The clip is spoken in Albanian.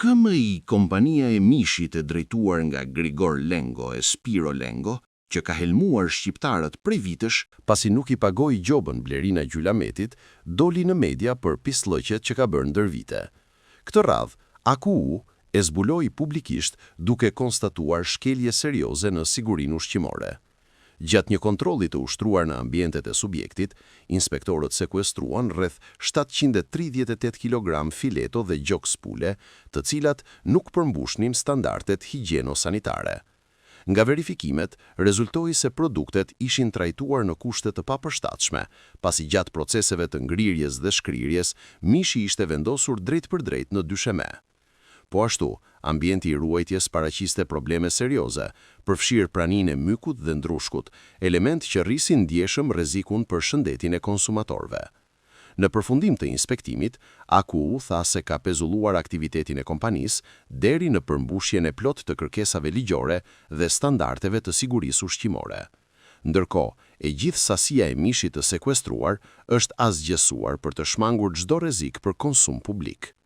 KMI, kompania e mishit e drejtuar nga Grigor Lengo e Spiro Lengo, që ka helmuar shqiptarët prej vitesh, pasi nuk i pagoi gjobën Blerina Gjylametit, doli në media për pisllëqet që ka bërë ndër vite. Këtë radhë, AKU e zbuloi publikisht duke konstatuar shkelje serioze në sigurinë ushqimore. Gjatë një kontrolli të ushtruar në ambientet e subjektit, inspektorët sekuestruan rreth 738 kilogramë fileto dhe gjoks pule, të cilat nuk përmbushnin standardet higjieno-sanitare. Nga verifikimet, rezultoi se produktet ishin trajtuar në kushte të papërshtatshme, pasi gjatë proceseve të ngrirjes dhe shkrirjes, mishi ishte vendosur drejtpërdrejt në dysheme. Po ashtu, ambienti i ruajtjes paraqiste probleme serioze, përfshirë praninë e mykut dhe ndrushkut, element që rrisin ndjeshëm rrezikun për shëndetin e konsumatorëve. Në përfundim të inspektimit, AKU tha se ka pezulluar aktivitetin e kompanisë deri në përmbushjen e plotë të kërkesave ligjore dhe standardeve të sigurisë ushqimore. Ndërkohë, e gjithë sasia e mishit të sekuestruar është asgjësuar për të shmangur çdo rrezik për konsum publik.